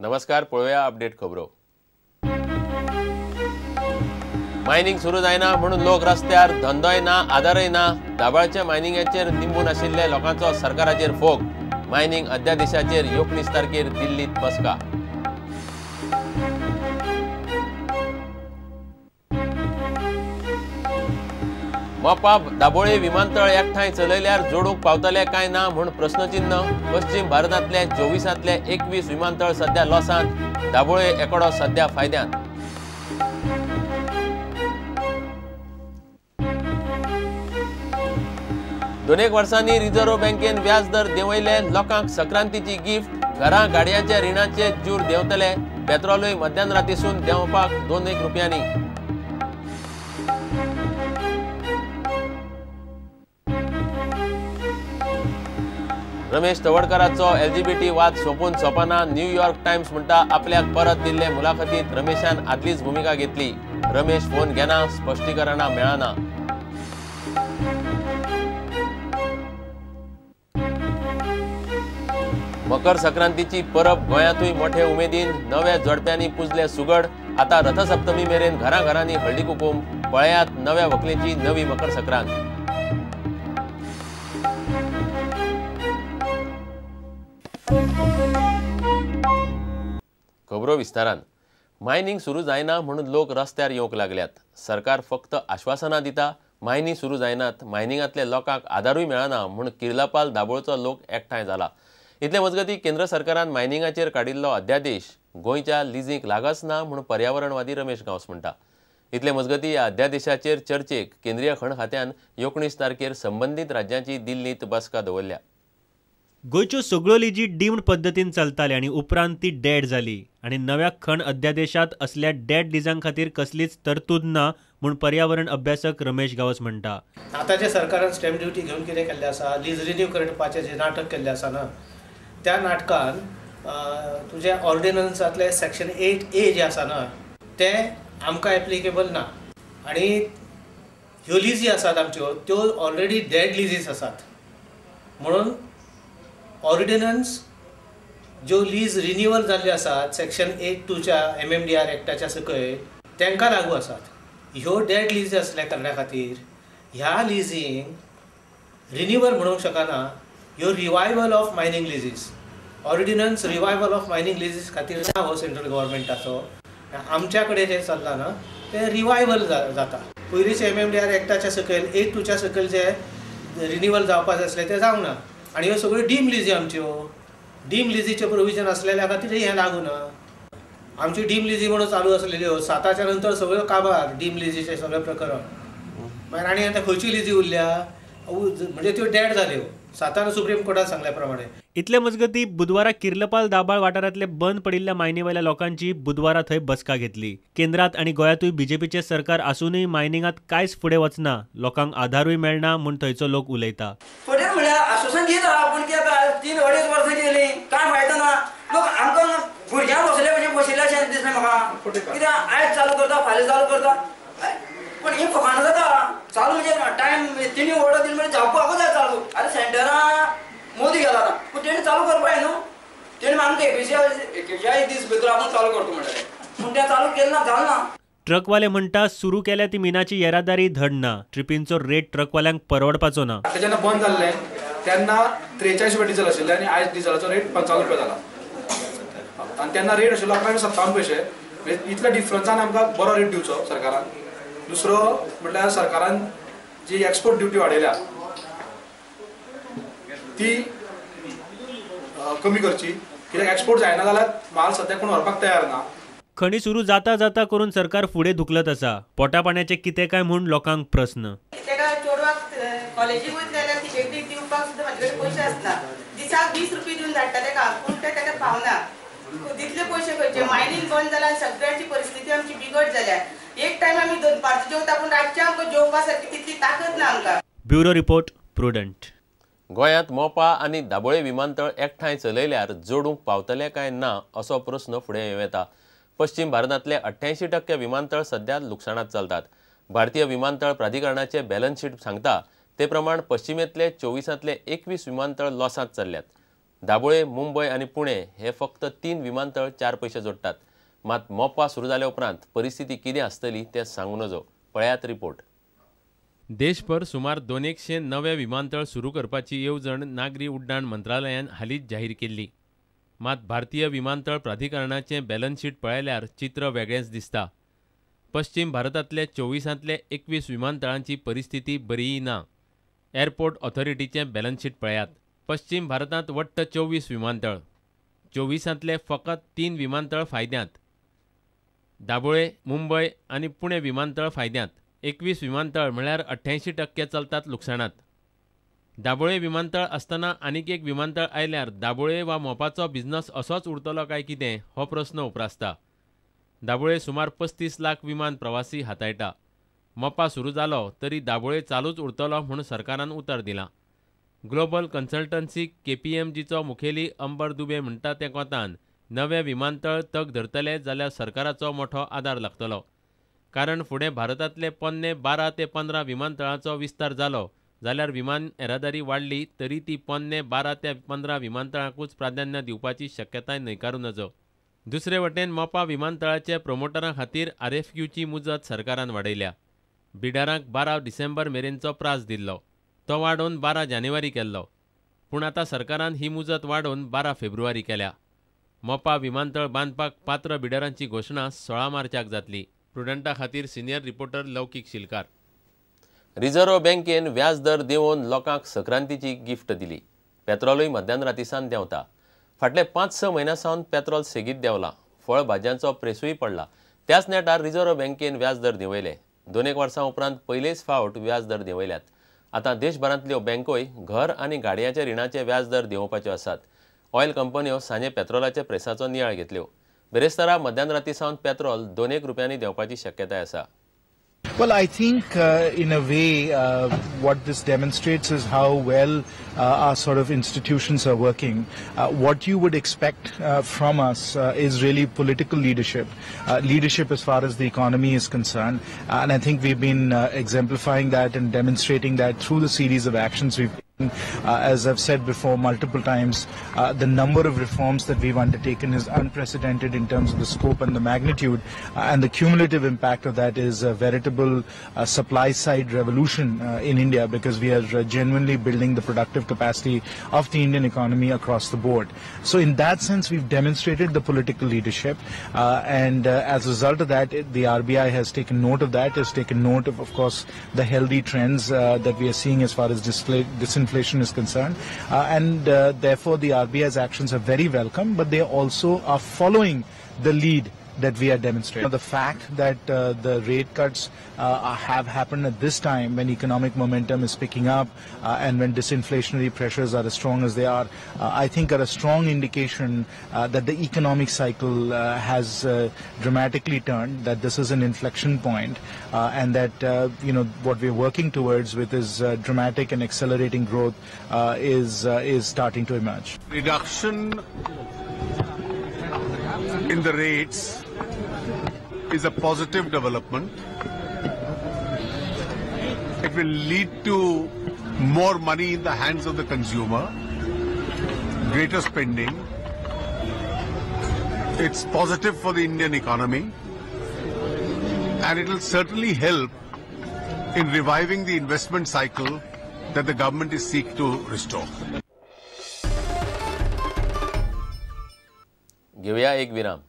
नमस्कार, पळोवया अपडेट खबरो। मायनिंग सुरू जायना म्हणून लोक रस्त्यार, धंदोय ना, आदारय ना। दाबाळच्या मायनिंगाचेर निंबून आशिल्ल्या लोकांचो सरकाराचेर फोग। मायनिंग अध्यादेशाचेर 19 तारखेर दिल्लीत बसका। मोपा दाबोळे विमानतळ एकठांय चलयल्यार जोडूंक पावतले काय ना म्हूण प्रश्नचिन्ह। पश्चिम भारतांतले 24 21 विमानतळ सध्या लॉसांत, दाबोळे एकडो सध्या फायद्यांत। दोन एक वर्सांनी रिझर्व्ह बँकेन व्याज दर देंवयले, लोकांक संक्रांतीची गिफ्ट। घरां गाडयांच्या रिणाचे जूर देंवतले, पेट्रोलूय मध्यान रातीसून देंवपाक 2 रुपयांनी। रमेश तवडकराचो एलजीबीटी वाद सोंपून सोंपना। न्यूयॉर्क टायम्स म्हणटा आपल्याक परत दिल्ले मुलाखतींत रमेशान आदलीच भुमिका घेतली। रमेश फोन घेना, स्पश्टीकरणां मेळना। मकर संक्रांतीची परब गोंयांतूय मोठे उमेदीन, नव्या जोडप्यांनी पुजले सुगड। आता रथसप्तमी मेरेन घराघरांनी हळदी कुकूम। पळयात नव्या व्हंकलेची नवी मकर संक्रांत। खबरो विस्तारान। मायनिंग सुरू जायना म्हणून लोक रस्त्यार येवंक लागल्यात। सरकार फक्त आश्वासनां दिता, मायनी सुरू जायनात, मायनिंगांतले लोकांक आदारूय मेळना म्हूण किर्लापाल दाबोळचो लोक एकठांय जाला। इतले मजगती केंद्र सरकारान मायनिंगाचेर काडिल्लो अध्यादेश गोंयच्या लिजींक लागच ना म्हूण पर्यावरणवादी रमेश गांवस म्हणटा। इतले मजगती ह्या अध्यादेशाचेर चर्चेक केंद्रीय खण खात्यान 19 तारखेर संबंदीत राज्यांची दिल्लींत बसका दवरल्या। गोंयच्यो सगळ्यो लिजी डीम्ड पद्दतीन चलताले आनी उपरांत ती डेड जाली आनी नव्या खण अध्यादेशांत असल्या डेड लिजां खातीर कसलीच तरतूद ना म्हूण पर्यावरण अभ्यासक रमेश गांवस म्हणटा। आतांच्या सरकारान स्टॅम्प ड्युटी घेवन कितें केल्लें आसा, लीज रिन्यू करपाचें जें नाटक केल्लें आसा ना, त्या नाटकान तुज्या ऑर्डिनन्सांतलें सेक्शन 8A जें आसा ना तें आमकां एप्लिकेबल ना आनी ह्यो लिजी आसात आमच्यो त्यो ऑलरेडी डेड लिजीस आसात म्हणून ऑर्डिनन्स ज्यो लीज रिन्युअल जाल्ल्यो आसात सेक्शन 8(2) MMDR एक्टाच्या सकयल तांकां लागू आसात। ह्यो डेड लीज आसल्या कारणा खातीर ह्या लिजींक रिन्युअल म्हणूंक शकना, ह्यो revival of mining leases ordinance revival of mining leases खातीर ना हो सेंट्रल गव्हर्मेंटाचो। आमच्या कडेन जें चल्लां ना तें रिवायवल जाता। पयलींचे MMDR एक्टाच्या सकयल 8(2) सकयल जे रिन्युअल जावपाचें आसलें तें जावंक ना आनी ह्यो सगळ्यो डीम लिजी आमच्यो डीम लिजीचें प्रोविजन आसलेल्या खातीर हें लागू ना। आमची डीम लिजी म्हणून चालू आसलेल्यो 7च्या नंतर सगळ्यो काबार डीम लिजीचें सगळें प्रकरण। मागीर आनी आतां खंयची लिजी उरल्या म्हणजे त्यो डेड जाल्यो 7 सुप्रीम कोर्टान सांगल्या प्रमाणे। इतले मजगती बुधवारा किर्लपाल दाबाळ वाठारांतले बंद पडिल्ल्या मायनीवेल्या लोकांची बुधवारा थंय बसका घेतली। केंद्रात आनी गोंयांतूय बीजेपीचें सरकार आसूनय मायनिंगांत कांयच फुडें वचना, लोकांक आदारूय मेळना म्हूण थंयचो लोक उलयता। फुडें म्हणल्यार आश्वासन दिता पूण कितें 3-2.5 वर्सां गेलीं कांय फायदो ना। लोक आमकां भुरग्यांक बसले भशेन बशिल्ले अशें दिसलें म्हाका, कित्याक आयज चालू करता फाल्यां चालू करता पूण ही फकाणां जाता। चालू म्हणजे टायम तिणी ऑर्डर दिली म्हणजे जावपाकूच जाय चालू। आतां सेंटरां मोदी गेला ना पूण तेणी चालू करपाक जाय न्हू, तेणी आमकां 41 दीस भितर आपूण चालू करता म्हणलें पूण तें चालू केलें ना, जालें ना। ट्रकवाले म्हणटा सुरू केल्या ती मिनाची येरादारी धड ना, ट्रिपींचो रेट ट्रकवाल्यांक परवडपाचो ना। आतां जेन्ना बंद जाल्लें तेन्ना 43 रुपया डिजल आशिल्लें आनी आयज डिजलाचो रेट 55 रुपया जाला आनी तेन्ना रेट आशिल्लो 11.57 पयशे, म्हणजे इतल्या डिफरन्सान आमकां बरो रेट दिवचो सरकारान। दुसरो म्हटल्यार सरकारान जी एक्सपोर्ट ड्युटी वाडयल्या ती कमी करची, कित्याक एक्सपोर्ट जायना जाल्यार माल सद्याक कोण व्हरपाक तयार ना। खणी सुरू जाता जाता करून सरकार फुडें धुकलत आसा, पोटा पाण्याचे कितें काय म्हूण लोकांक प्रस्न। तेका चेडवाक कॉलेजीक वयता जाल्यार टिकेटीक दिवपाक सुद्दां म्हाजे कडेन पयशे आसना, दिसाक 20 रुपया दिवन धाडटा तेका पूण ते तेका पावना, तितले पयशे खंयचे। मायनींग बंद जाल्यार सगळ्यांची परिस्थिती आमची बिगट जाल्या। एक टायम आमी दनपारचें जेवता पूण रातचें आमकां जेवपा सारकी तितली ताकद ना आमकां। Bureau report, Prudent. गोंयांत मोपा आनी दाबोळे विमानतळ एकठांय चलयल्यार जोडूंक पावतले काय ना असो प्रस्न फुडें येवं येता। पश्चिम भारतांतले 88% विमानतळ सध्या लुकसाणांत चलतात। भारतीय विमानतळ प्राधिकरणाचे बॅलन्स शीट सांगता ते प्रमाण पश्चिमेंतले 24 21 विमानतळ लॉसांत चल्ल्यात। दाबोळे, मुंबय आनी पुणे हे फक्त 3 विमानतळ 4 पयशे जोडटात. मात मोपा सुरू जाल्या उपरांत परिस्थिती कितें आसतली तें सांगू नजो. पळयात रिपोर्ट. देशभर सुमार 200 नवे विमानतळ सुरू करपाची येवजण नागरी उड्डाण मंत्रालयान हालींच जाहीर केल्ली. मात भारतीय विमानतळ प्राधिकरणाचें बॅलन्स शीट पळयल्यार चित्र वेगळेंच दिसता. पश्चिम भारतांतले 24 21 विमानतळांची परिस्थिती बरीय ना. एअरपोर्ट ऑथॉरिटीचें बॅलन्स शीट पळयात. पश्चिम भारतांत वट्ट 24 विमानतळ, 24 फकत 3 विमानतळ फायद्यांत. दाबोळे, मुंबय आनी पुणे विमानतळ फायद्यांत. 21 विमानतळ म्हळ्यार 88% चलतात लुकसाणांत. दाबोळे विमानतळ आसतना आनीक एक विमानतळ आयल्यार दाबोळे वा मोपाचो बिझनस असोच उरतलो काय कितें हो प्रस्न उप्रासता. दाबोळे सुमार 35 लाख विमान प्रवासी हाताळटा. मोपा सुरू जालो तरी दाबोळे चालूच उरतलो म्हूण सरकारान उतर दिलां. ग्लोबल कन्सल्टन्सी केपीएमजीचो मुखेली अंबर दुबे म्हणटा ते कोतान नवे विमानतळ तग धरतले जाल्यार सरकाराचो मोठो आदार लागतलो. कारण फुडें भारतांतले पोन्ने 12 ते 15 विमानतळांचो विस्तार जालो जाल्यार विमान येरादारी वाडली तरी ती पोन्ने 12 ते 15 विमानतळांकूच प्राधान्य दिवपाची शक्यताय न्हयकारूं नजो. दुसरे वटेन मोपा विमानतळाचे प्रमोटरां खातीर आरएफक्यूची मुजत सरकारान वाडयल्या. बिडारांक 12 डिसेंबर मेरेनचो प्रास दिल्लो, तो वाडोवन 12 जानेवारी केल्लो. पूण आतां सरकारान ही मुजत वाडोवन 12 फेब्रुवारी केल्या. मोपा विमानतळ बांदपाक पात्र बिडरांची घोशणा 16 मार्चाक जातली. प्रुडंटा खातीर senior reporter Laukik Shilkar. Reserve बँकेन व्याज दर देंवोवन लोकांक संक्रांतीची गिफ्ट दिली. पेट्रोलूय मध्यान रातीसान देंवता. फाटले 5-6 म्हयन्यां सावन पेट्रोल सेगीत देंवलां. फळ भाजयांचो प्रेसूय पडला. त्याच नेटार रिझर्व्ह बँकेन व्याज दर देंवयले. 2 वर्सां उपरांत पयलेच फावट व्याज दर देंवयल्यात. आतां देशभरांतल्यो बँकोय घर आनी गाडयांच्या रिणाचे व्याज दर देंवोवपाच्यो आसात. ऑयल कंपन्यो सांजे पेट्रोलाच्या प्रेसाचो नियाळ घेतल्यो. बिरेस्तारा मध्यान राती सावन पेट्रोल 2 रुपयांनी देंवपाची शक्यताय आसा. Well, I think in a way what this demonstrates is how well our sort of institutions are working. What you would expect from us is really political leadership, leadership as far as the economy is concerned. And I think we've been exemplifying that and demonstrating that through the series of actions we've taken. As I've said before multiple times, the number of reforms that we've undertaken is unprecedented in terms of the scope and the magnitude, and the cumulative impact of that is a veritable supply-side revolution in India, because we are genuinely building the productive capacity of the Indian economy across the board. So in that sense, we've demonstrated the political leadership, and as a result of that, the RBI has taken note of that, has taken note of course, the healthy trends that we are seeing as far as disinflation is concerned, and therefore the RBI's actions are very welcome, but they also are following the lead that we are demonstrating. The fact that the rate cuts have happened at this time when economic momentum is picking up and when disinflationary pressures are as strong as they are, I think are a strong indication that the economic cycle has dramatically turned, that this is an inflection point, and that you know, what we're working towards with is dramatic and accelerating growth is starting to emerge. Reduction in the rates is a positive development. It will lead to more money in the hands of the consumer, greater spending. It's positive for the Indian economy, and it will certainly help in reviving the investment cycle that the government is seeking to restore. घेऊया एक विराम.